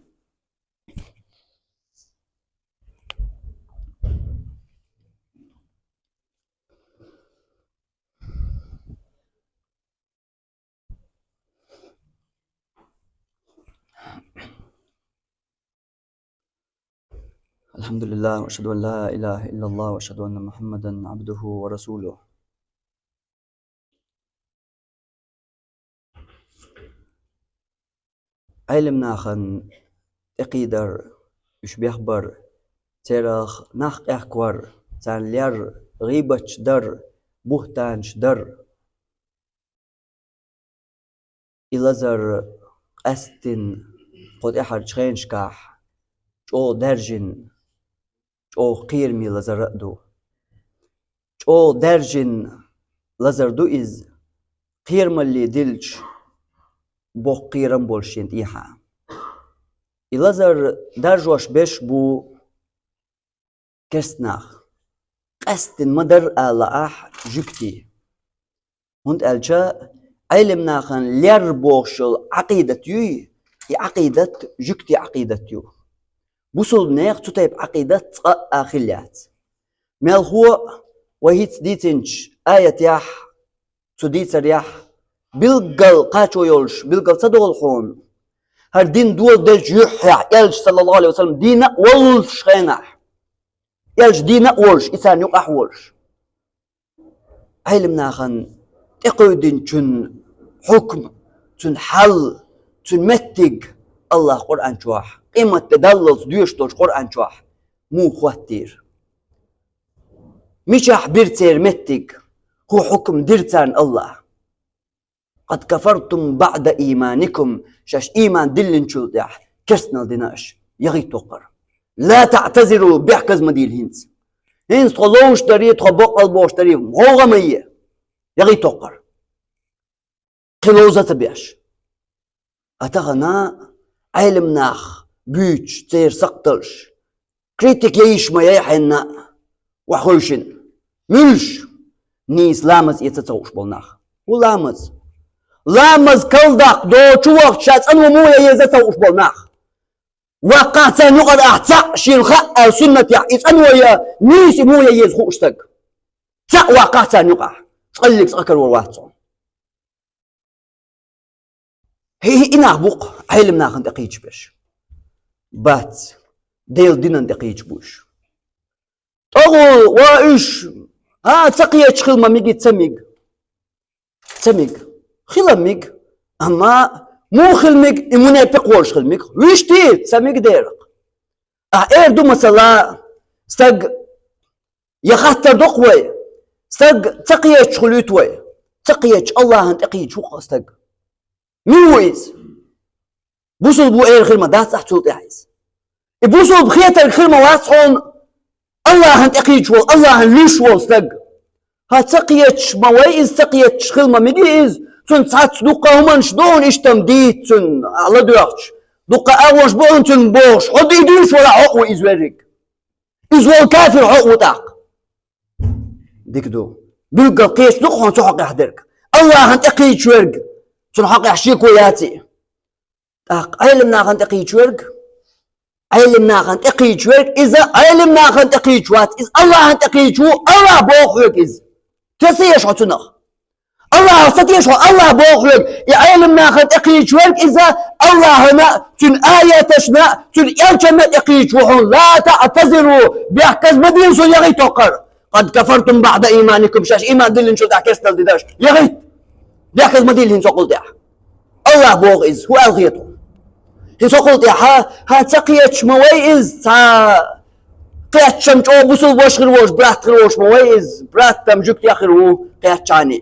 الحمد لله، وأشهد أن لا إله إلا الله، وأشهد أن محمدا عبده ورسوله. Ӏелам нахана тӀекхийдар, уьш бехбар, церах нах къехкавар, царна лер, гӀийбаташ дар, буьхтанаш дар. И лазар къаьсттина кху тӀаьхьарчу хенашкахь чӀогӀа даьржина, чӀогӀа кхераме лазар а ду. ЧӀогӀа даьржина лазар ду иза, кхерамалле диллича, боккха кхерам болуш шена тӀехьа. И лазар даржош берш бу керста нах, къаьсттина ма-дарра ала лаахь, жуьгтий. ХӀунда аьлча Ӏелам нахана лер бохуш йолу Ӏакъидат юй, и Ӏакъидат жуьгтийн Ӏакъидат ю. Бусулба нехан цу тайпа Ӏакъидат цкъа а хилла яц. Мелхо а вай хӀинца дийцинчу аятехь, цу дийцарехь билггал кхачо йолуш, билггал ца догӀу хьуна. ХӀара дин доладелчу юьххьехь, элча, саллаллаху алейхи ва саллям, дийна а воллуш хенахь, элча дийна а волуш, и царна юкъахь а волуш, Ӏелам нахана тӀекхуьйдинчун хьукм, цуьнан хьал, цуьнан меттиг АллахӀа Къуръан чохь, къематде даллалц доьшуш долчу Къуръан чохь муха хӀоттийра? Мичахь бира церан меттиг, хӀун хьукм дира царна АллахӀа? «Къад кафартум баъда ийманикум», шаьш ийман диллинчул тӀаьхьа керстанал дина аша, яхийта тохкара. «Ла таътазиру», бехказа ма дийла хӀинца. ХӀинца тхо ловзуш дарий, тхо баккъал бохуш дарий, гӀовгӀа ма е, яхийта тохкара. Кхин ловза ца беш. А тахана Ӏелам нах буьйцуш, церан сакхталш, критика яйиш ма яй хьенна а, охьахевшина. Муьлш? Нийса ламаз эца ца хууш болу нах. ХӀун ламаз? Ламаз калдаккха доцу чу вахча ша цӀано муха ян еза ца хууш болу нах. Ваккхахь царна юкъара ахь цхьаъ шена хаьа аьлла суннатехь и цӀано ян, нийса и муха ян еза хууш стаг. Цхьаъ ваккхахь царна юкъахь. Цкъа а, цкъа карор вац хьуна. ХӀи-, хӀи-, и нах бу-кх Ӏелам нахана тӀекхийдаш берш? Бац. Делан динан тӀекхийдаш бу уьш. ТӀогӀул ва уьш, хӀа, ца кхеташ хила ма мега, ца мега. Ца мега. Хила мега. Амма муха хила мега, и мунепикъ волуш хила мега. Вуьшта ца мега дера-кх. Ахь эр ду, масала, стаг, я хаттар до-кх вай, стаг ца кхеташ хуьлуьйту вай, ца кхеташ АллахӀана тӀекхийдаш ву-кх стаг. Мила ву иза? Бусулба ву эр хир ма дац ахь цул тӀаьхьа иза. И бусулба хетарг хир ма вац хьуна АллахӀана тӀекхийдаш волу, АллахӀана луьйш волу стаг. ХӀа, ца кхеташ ма вай иза, ца кхеташ хила ма мегий иза. Цунна цхьацца дуккха хӀуманаш ду хьуна иштта-м дийца цунна, а, ладоьгӀча. Дуккха агӀонаш бу хьуна цунна бохуш. Хьо де дуьйцуш валахь хьо а ву иза верриг. Иза волу кафир хьо а ву тӀаккха. Дика ду. Билггал кхеташ ду-кх хьуна цу хьокъехь дерг. АллахӀана тӀекхийча верг. Цунна хьокъехь шеко яций. ТӀаккха Ӏелам нахана тӀекхийча верг. Ӏелам нахана тӀекхийча верг. Иза Ӏелам нахана тӀекхийча вац. Иза АллахӀана тӀекхийча ву. АллахӀ боху хьоьга иза. Ца теша хьо цунах. АллахӀах ца теша хьо, АллахӀ боху хьоьга. И Ӏелам нахана тӀекхийча верг иза АллахӀана, цуьнан аяташна, цуьнан элчанна тӀекхийча ву хьуна. لا تعتذروا, бехказа ма дийла суна яхийта хӀокхара. قد كفرتم بعد إيمانكم, шаьш иман диллинчул тӀаьхьа керстанал динарш. ЯхӀит! Бехказа ма дийла хӀинца хӀокхул тӀаьхьа. АллахӀ боху иза, хӀун аьлла хета хьуна? ХӀинца хӀокхул тӀаьхьа, хӀа, ца кхеташ ма вай иза, цхьа кхетчам чӀогӀа бусулба ваша хир волуш, брат хир волуш ма вай иза, брат-м жуьгтех хир ву кхетчахьана.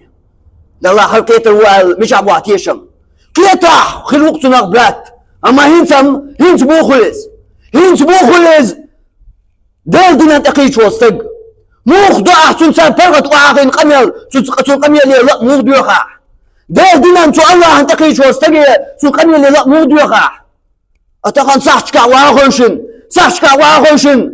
Далла хьал кхетар ву аьлла, мичахь бохьу тешам? Кхетахь, хир ву-кх цунах брат. Амма хӀинца-м, хӀинца муха хуьлу иза? ХӀинца муха хуьлу иза? Делан динан тӀекхийча волу стаг. Муха до ахь цуьнца паргӀат охьахиъна къамел, цу, цу къамеле лаа муха доьху ахь? Делан динан, цу АллахӀан тӀекхийча волу стаге, цу къамеле лаа муха доьху ахь? А тахана сахьташкахь вахана шуна, сахьташкахь вахана шуна,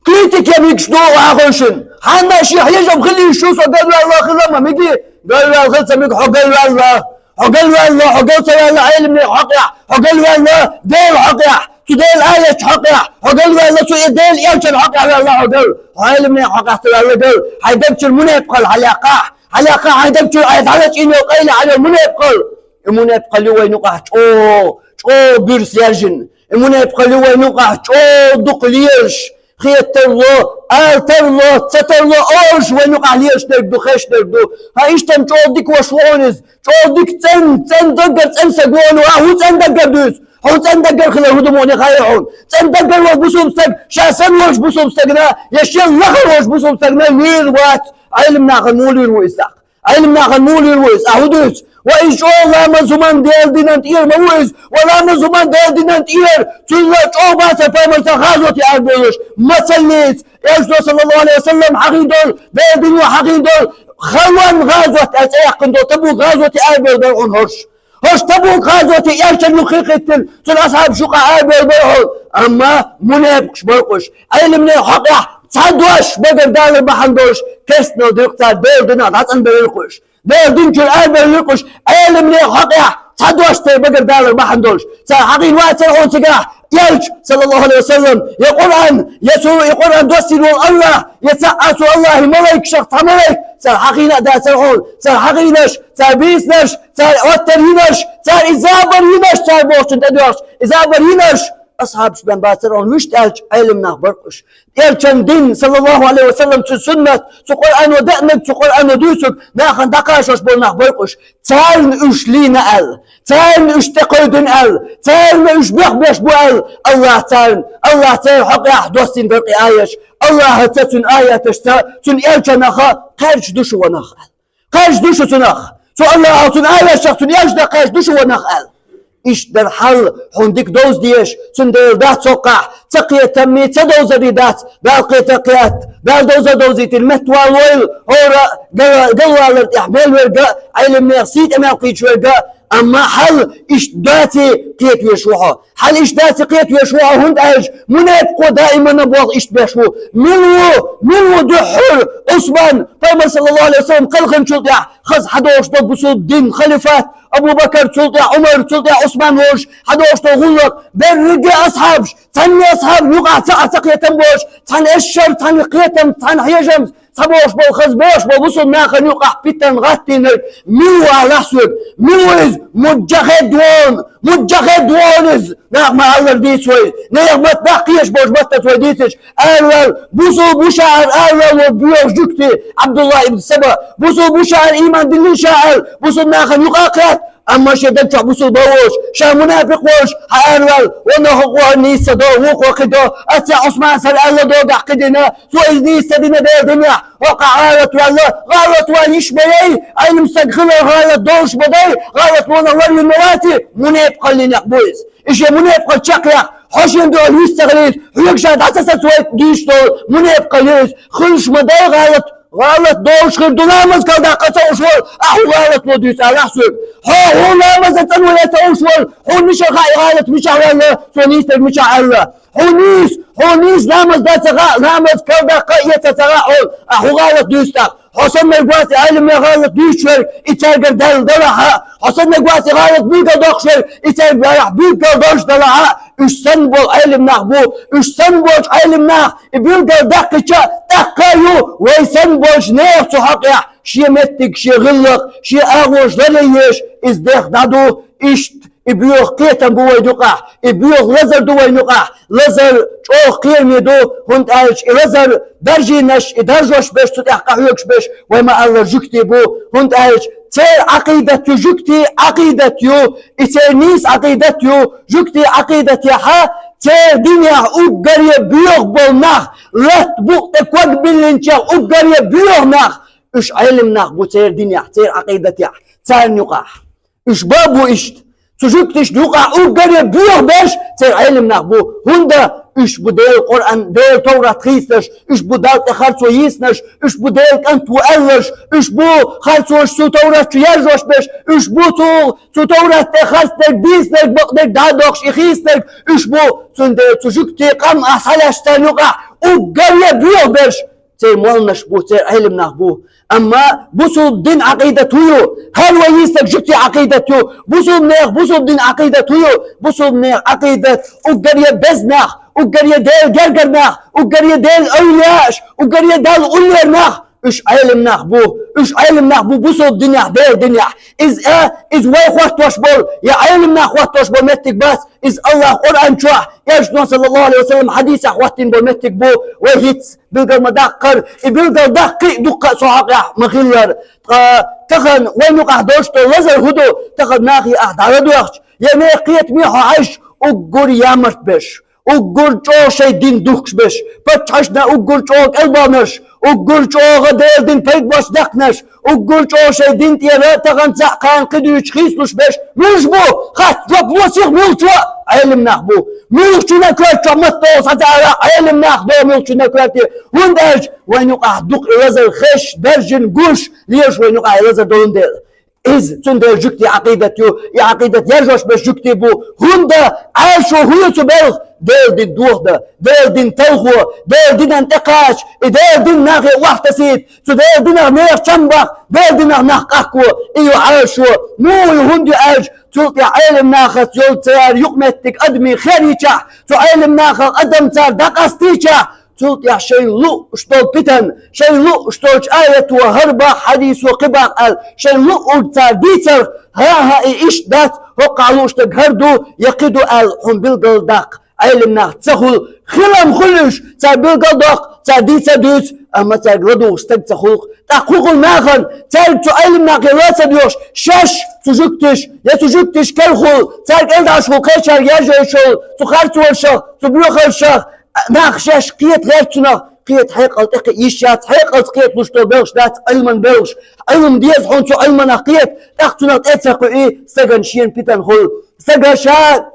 критика ян мегаш ду вахана шуна. Хьанна шен хьежам хила йиш ю со галваьлла хила ма мегий, галваьлла хила ца мега хьо галваьлла. Хьо галваьлла, хьо гал ца ваьлла Ӏелам нехан хьокъехь, хьо галваьлла Делан хьокъехь, цу Делан аяташ хьокъехь, хьо галваьлла, цу Делан элчан хьокъехь ваьлла хьо гал. Хьо Ӏелам нехан хьокъехь ца ваьлла гал. Хьайн даг чуьра мунепакъалла хьалекхахь, хьалекхахь хьайн даг чуьра, хьайн дӀалачкъийна йолу къайла хьан йолу мунепакъалла. И мунепакъалла ю вайн юкъахь чӀогӀа, чӀогӀа буьрса яьржина. И мунепакъалла ю вайн юкъахь чӀогӀа дукха лелаш. Хетарло, алтарло, цатарло олуш вайн юкъахь лелаш дерг ду, хезаш дерг ду. ХӀан, иштта-м чӀогӀа дика ваша ву хьуна иза. ЧӀогӀа дика цӀен, цӀен даггара цӀена стаг ву хьуна, ахь хӀун цӀен даггара дуьйцу? Хьуна цӀен даггара хилар хӀун ду муха хаа хьуна? ЦӀен даггара волу бусулба стаг, ша санна волчу бусулба стагана, я шен лахара волчу бусулба стагана лийр вац. Ӏелам нахана муха лийр ву иза тӀаккха? Ӏелам нахана муха лийр ву иза? Ахь хӀун дуьйцу? Ва иза чӀогӀа ламаз хӀуманна, Делан динан тӀера ма ву иза. Ва ламаз хӀуманна, Делан динан тӀера, цунна чӀогӀа бацара пайхамарца гӀазоте арабевлларш. Масаллица, Элчано, саллаллаху Ӏалайхи ва саллам, хьахийна долу, Делан дино хьахийна долу, халон гӀазот аьлла цӀе яьккхина долу Табук гӀазоте арабевлла бара хьуна хӀорш. ХӀорш Табук гӀазоте элчанна юххе а хӀиттина, цуьнан асхьабаш юкъахь арабевлла бара хьуна. Амма мунепакъаш бара уьш. Ӏелам нехан хьокъехь цхьа дош багара далар бахьана долуш, керстанал дира-кх цара, Делан динах дӀацӀанбевлла-кх уьш. Делан дин чуьра арабевлла-кх уьш, Ӏелам нехан хьокъехь цхьа дош церан багара далар бахьана долуш. Цара хьахийна вацара хьуна цигахь элча, саллаллаху Ӏалайхи ва саллам, я Къуръан, я цо и Къуръан доссийна волу АллахӀ, я цхьаъ а цу АллахӀан малайкашах цхьа малайк. Цара хьахийна а дацара хьуна, цара хьахийнарш, цара бийцинарш, цара оттар йинарш, цара и забар йинарш, цара бохучунна тӀедоьгӀуш, и забар йинарш. Асхьабаш бен бацара хьуна вуьшта аьлча, Ӏелам нах бара-кх уьш. Элчан дин, саллаллаху Ӏалайхи ва саллам, цу суннат, цу Къуръано деанарг, цу Къуръано дуьйцург нахана дӀакхачош болу нах бара-кх уьш. Царна уьш лийна аьлла, царна уьш тӀекховдийна аьлла, царна уьш бехбеш бу аьлла, АллахӀа царна, АллахӀа церан хьокъехь доссийна дара-кх и аяташ. АллахӀаца, цуьнан аяташца, цуьнан элчанах кхаьрдаш ду шу, ва нах, аьлла. Кхаьрдаш ду шу цунах. Цу АллахӀах, цуьнан аяташах, цуьнан элчанах кхаьрдаш ду шу, ва нах, аьлла. Иштта дара хьал, хьуна дика довза дезаш, цундела дац хӀокхахь ца кхетам, ца довзар дац, Дала кхета кхетта, Дала довза довзийтина меттаваллойла, хӀора гал-, галвалар тӀехь мел верг а, Ӏелам нехан сий тӀе мел кхийча верг а, амма хьал иштта даций кхета везаш ву хьо. Хьал иштта даций кхета везаш ву хьо, хӀунда аьлча мунепакъо даимана болх иштта беш ву. Мила ву, мила ву дуьххьара Ӏусман, пайхамар, саллаллаху Ӏалайхи ва саллам, кхелхинчул тӀехь хаза хьадогӀуш долу бусулба дин, халифат, Абу Бакар, цул тӀехь Ӏумар, цул тӀехь Ӏусман волуш хьадогӀуш долу гӀуллакх, берриге а асхьабаш, цхьанне а асхьабна юкъахь цхьа а ца кхетам болуш, цхьана эшшара, цхьана кхетам, цхьана хьежам, цхьаболуш болу, хаза бохуш болу бусулба нахана юкъахь питана гӀаттийнарг мила ву, алахь соьга? Мила ву иза? Муджахед вон! Муджахед вон иза! Нах ма-аллара дийца вай, нехан матта даккхийша болчу маттаца вай дийцича, араваьлла, бусулба ву ша аьлла, араваьлла волу боьха жуьгти, Абдулла ибн Саба, бусулба ву ша аьлла, ийман диллина ша аьлла, бусулба нахана юкъа а кхетта, амма шен даг чохь бусулба а волуш, ша мунапикъ волуш, хьан араваьлла, ванна хӀокхо нийса до, вукхо кхин до, аса Ӏусман сара аьлла догахь кхидина, цо иза нийса ца дина дела динехь, хӀокхахь гӀалат ваьлла, гӀалат ван йиш ма яй, Ӏилма стаг хилар гӀалат долуш ма дай, гӀалат ванах ларвина ма ваций, мунепакъаллин некъ бу иза. И шен мунепакъалла чекхъяккха, хьо шен дуьхьал вист ца хилийта, хьоьга ша дӀа ца сацавайта дуьйцуш долу мунепакъалла ю иза. Хуьлуш ма дай гӀалат, ГӀалат долуш хир ду ламаз калдаккха ца уш вол, а хӀун гӀалат ло дуьйцу алахь соьга. Хьо хӀун ламаза цӀанвала ца уш вол, хьуна мичахь хаьа и гӀалат мичахь ваьлла, цо нийсдерг мичахь аьлла. Хьуна нийса, хьуна нийса ламаз дан ца хаьа, ламаз калдаккха а эца ца хаьа хьуна, а хӀун гӀалат дуьйцу тӀаккха. Хьо саннарг вац и Ӏелимнех гӀалат дуьйцуш верг, и цаьргара даьлла далахь а. Хьо саннарг вац и гӀалат билгалдоккхуш верг, и цаьрга барахь билгалдолуш далахь а. Уьш санна болу Ӏелимнах бу, уьш санна болчу Ӏелимнах и билгалдаккхича, тӀаккха а ю вай санна болчу нехан цу хьокъехь шен меттиг, шен гӀиллакх, шен агӀош ларъеш, иза дех дӀаду, иштта и боьха кхетам бу вайн юкъахь, и боьха лазар ду вайн юкъахь. Лазар чӀогӀа кхераме ду, хӀунда аьлча и лазар даржийнаш, и даржош берш, цу тӀехь къахьоьгуш берш, вай ма-аллара, жуьгтий бу, хӀунда аьлча церан Ӏакъидат ю жуьгтий Ӏакъидат ю, и церан нийса Ӏакъидат ю. Жуьгтий Ӏакъидатехьа церан динехь уггаре боьха болу нах, латта букъа тӀе ког биллинчех уггаре боьха нах, уьш Ӏелимнах бу церан динехь, церан Ӏакъидатехь, царна юкъахь. Уьш ба а бу иштта. Цу жуьгташна юкъахь уггаре боьха берш церан Ӏелимнах бу. ХӀунда уьш бу Делан Къуръан, Делан Товрат хийцинарш, уьш бу Далла тӀе харцо йийцинарш, уьш бу Делан кӀант ву аьлларш, уьш бу харцонаш цу Товрат чу яржош берш, уьш бу цу, цу Товрат тӀе харцдерг, дийцинарг, бакъдерг дӀа а доккхуш и хийцинарг, уьш бу, цундела цу жуьгтийн къам а схьалаьцча царна юкъахь уггаре боьха берш церан молланаш бу, церан Ӏелимнах бу. Амма бусулба дин Ӏакъидат хӀун ю? ХӀара вай йийцинарг жуьгтийн Ӏакъидат ю. Бусулба нехан, бусулба дин Ӏакъидат хӀун ю? Бусулба нехан Ӏакъидат уггаре беза нах, уггаре Делан гергара нах, уггаре Делан эвлияаш, уггаре Далла уллера нах, уьш Ӏелимнах бу. Уьш Ӏелимнах бу бусулба динехь, Делан динехь. Иза, а, иза вай хӀоттош болу, я Ӏелимнах хӀоттош болу меттиг бац, иза АллахӀа Къуръан чохь, Элчано, саллаллаху Ӏалайхи ва саллам, хьадисехь хӀоттийна болу меттиг бу, вай хӀинца билгал ма даккхара, и билгал даккхий а дуккха а цу хьокъехь ма-хиллара. Ткъа тахана вайн юкъахь долуш долу лазар хӀун ду, тахана нахе ахь дӀаладоьгӀча, я нехан кхетаме хьо хьаьжча, уггар ямарт берш, уггар чӀогӀа шайн дин духкуш берш, паччахьашна уггар чӀогӀа кӀелбанарш, уггар чӀогӀа Делан дин пайда боцуш даьккхинарш, уггар чӀогӀа шайн дин тӀера тахана цхьаъ кхана кхин дуьйцуш хийцалуш берш, муьлш бу? Хатта жоп ло сиха, муьлхачо? Ӏелимнах бу. Муьлхачунна коьртачохь ма-догӀу схьа ца ара, Ӏелимнах догӀу муьлхачунна коьрте. ХӀунда аьлча вайн юкъахь дукха и лазар хезаш, даржийна гуш, лелаш вайн юкъахь и лазар долун дела. Иза, цундела жуьгтийн Ӏакъидат ю, и Ӏакъидат яржош берш жуьгтий бу. ХӀунда Ӏаьршо хӀун ю цу белхан? Делан дин дохадан, Делан дин талхо, Делан динан тӀекхача, и Делан дин нахе охьатасийта, цу Делан динах нехан чам баккха, Делан динах нах къахко, и ю Ӏаьршо. Муха ю, хӀунда ю аьлча, цул тӀаьхьа Ӏелимнахаца йолу цара юкъаметтиг адамийн хер йичахь, цу Ӏелимнахах адам цара дӀакъастийчахь, цул тӀаьхьа шайна лууш долу питана, шайна лууш долчу аято хӀара баккха, хьадисо кхин баккха аьлла, шайна луург цара дийцарх, хӀан-хӀа, и иштта дац, хӀокхахь лууш дерг хӀара ду, я кхин ду аьлла, хьуна билгал даккха Ӏелимнах ца хуьлу. Хилам хуьлу уьш, цара билгал доккху, цара дийца а дуьйцу, амма цаьрга ладугӀуш стаг ца хуьлу-кх. ТӀаккха хӀун хуьлу нахана? Цаьрга цу Ӏелимнахе ла ца доьгӀуш, шаьш цу жуьгташа, я цу жуьгташа кара хуьлу, цаьрга кӀелдӀаш хуьлу кхечаьрга яржош йолу цу харцонашах, цу боьхаллашах, нах шаьш кхета гӀерта цунах, кхета хьекъал тӀекхиа йиш яц, хьекъалца кхеталуш долу белхаш дац Ӏилман белхаш. Ӏилма деза хьуна цу Ӏилманах кхета, тӀаккха цунах тӀе а ца кхуьий, стагана шена питана хуьлу. Стага ша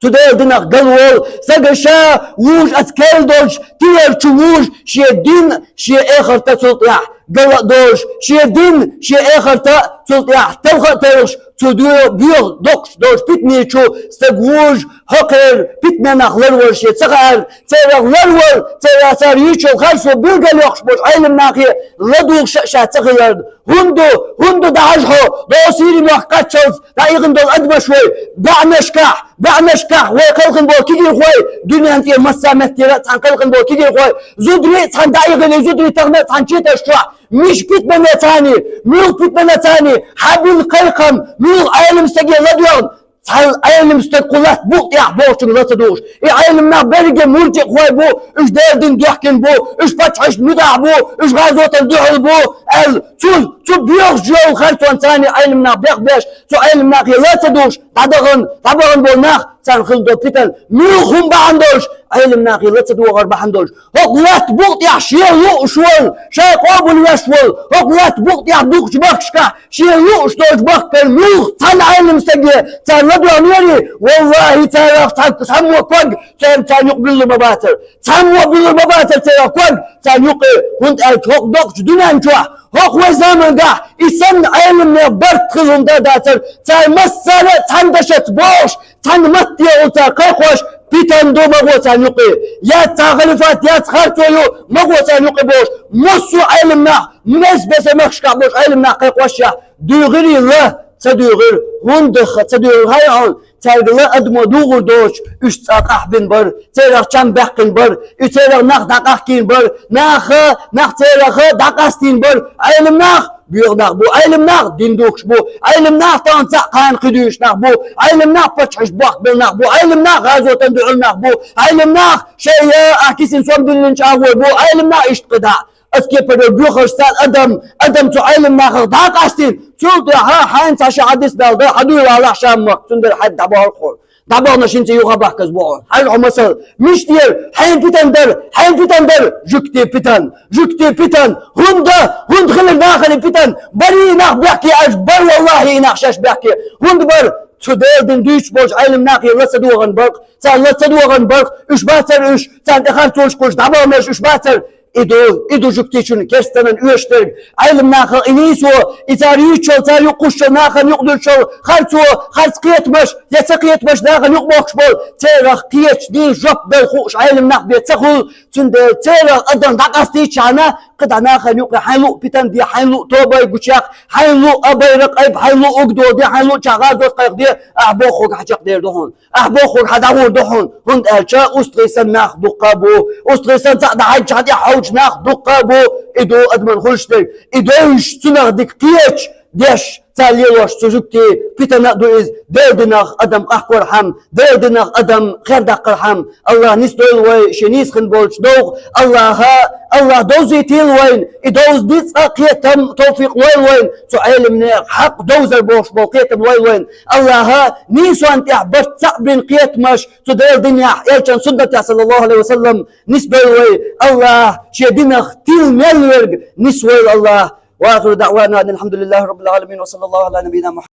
цу Делан динах галволу, стага ша вужу оцу керла долчу тилар чу вужу, шен дин, шен эхарта цул тӀаьхьа гала а долуш, шен дин, шен эхарта цул тӀаьхьа талха а тарлуш, цу доьху, боьха доккхуш долчу питане чу стаг вужу, хӀокхеран питанех ларвала шен ца хаьара, церах ларвала, церан цара юьйцуш йолу харцо билгалйоккхуш болчу Ӏелимнахе ладугӀуш а ша ца хиларна. ХӀунда ду, хӀунда ду дӀахьажа хьо, дӀо Сири-мохк кхаччалц дӀаихна долу адамаш вай, бӀаьнашкахь, бӀаьнашкахь вай кхелхина болу кегийрхой, дуьнен тӀера массо а меттера а цхьаьна кхелхина болу кегийрхой, зударий а цхьаьна дӀаихна, и зударий тахана а цхьаьна четаш чохь, мича питанех царний, муьлха питанех царний, хьан бина кхайкхам, муьлха Ӏелам стаге ладоьгӀна, цхьана Ӏелам стаг кху латта букъа тӀехь бохучуьнга ла ца дугӀуш. И Ӏелам нах берриге муржикъхой бу, уьш Делан дин доьхкина бу, уьш паччахьашна муьтӀахь бу, уьш гӀазотана дуьхьал бу, аьлла, цу, цу боьхачу йолу харцонца царний Ӏелам нах бехбеш, цу Ӏелам нахе ла ца дугӀуш, дӀадахана, дӀабахана болу нах, царна хилла долу питана, муьлха хӀума бахьана долуш, Ӏелам нахе ла ца догӀар бахьан долуш. ХӀокху латта букъа тӀехь шен лууш волу, шайн къобалвеш волу, хӀокху латта букъа тӀехь дукхачу махкашкахь шен лууш долчу махкара муьлхха цхьана Ӏелам стаге цара ладогӀанера, валлахӀи, царах цхьа-, цхьаммо ког царна, царна юкъа буьллур ма бацара. Цхьаммо буьллур ма бацара царах ког царна юкъа, хӀунда аьлча хӀокху доккхачу дуьнен чохь, хӀокху вайн заманахь и санна Ӏеламнех барт хила хӀума дан дацара, цара массара а цхьана дашаца бохуш, цхьана матте олу цара кхайкхош, питана ду ма гӀо царна юкъе. Яц цхьа халифат, яц харцо ю ма гӀо царна юкъе бохуш, массо а Ӏелам нах, меза-бесара махкашкахь болчу Ӏелам нах кхайкхош яхь, дуьйгӀира и ла, ца дуьйгӀира, хӀунда даьлла ца дуьйгӀира хаьий хьуна, цаьрга ла адамо дугӀур доцуш, уьш цкъа къахьбина бара, церах чам баьккхина бара, и церах нах дӀакъахкийна бара, наха, нах цераха дӀакъастийна бара, Ӏелам нах, боьха нах бу, Ӏелам нах дин духкуш бу, Ӏелам нах тахана цхьаъ кхана кхин дуьйцуш нах бу, Ӏелам нах паччахьаш бохкабелла нах бу, Ӏелам нах гӀазотана дуьхьал нах бу, Ӏелам нах шайн я ахь кисина сом диллинчу агӀор бу, Ӏелам нах иштта кхидӀа. Ас кепара боьхалш цхьа адам, адам цу Ӏелам нахах дӀакъастийна, цул тӀаьхьа хьайна цхьа ши хьадис далла дара, хьан дуьйла валахь ша махка, цундела хьайга дӀабахьалахь хьуна. ДӀабахана шинца юха бахказа бохьура. Хьажа хьо масал, мишта яра, хьенан питана дара, хьенан питана дара, жуьгтийн питана, жуьгтийн питана, хӀунда, хӀунда хилира нахана питана, барий нах бехке аьлча, бара валлахӀи и нах шаьш бехке, хӀунда бара, цу Делан дин дуьйцуш болчу Ӏелам нахе ла ца догӀан баркъ, царна ла ца догӀан баркъ, уьш бацара уьш, царна тӀе харцонаш кхуьуш, дӀабахана уьш бацара, И ду, и ду жуьгтичун керстанан оьшуш дерг. Ӏелам нахах и нийсо, и цара юьйцучул, цара юкъ кхуссучул, нахана юкъ дуьллучул, харцо, харц кхетамаш, я ца кхетамаш нахана юкъ бохкуш болу, церах кхечу дийна жоп дала хууш Ӏелам нах бен ца хуьлу, цундела церах адам дӀакъастийчхьана, кхидӀа нахана юкъе хьайн луъу питана де, хьайн луъу тобай гучех, хьайн луъу а байракъ айба, хьайн луъу угдо де, хьайн луъу чохь гӀазот кхайкха де, ахь бохург хьан чекхдер ду хьуна. Ахь бохург хьан дӀагӀур ду хьуна, хӀунда аьлча устагӀий санна нах дуккха а бу, устагӀий санна цхьаъ дӀахьаьжча хьан тӀехь хьовчу нах дуккха а бу, и ду адаман хуьлуш дерг. И девзаш цунах дика кхечу деш, цара лелош цу жуьгти питана а ду иза, Делан динах адам къахкорхьама, Делан динах адам хер даккхархьама. АллахӀа нисдойла вай шен нийса хин болчу довха, АллахӀа, АллахӀа довзийтийла вайна, и довза ницкъ а кхетам, товфикъ лойла вайна, цу Ӏелам нехан хьакъ довзар бохуш болу кхетам лойла вайна. АллахӀа нийсонна тӀехь барт цхьаъ бина кхетамаш, цу Делан динехь, элчан суннатехь, саллаллаху Ӏалайхи ва саллам, нисдойла вай. АллахӀа шен динах тила мел верг нисвойла АллахӀа. Ва ахиру даъвана анил хьамдулиллахи раббил Ӏаламин ва саллаллаху Ӏала набийина Мухьаммад.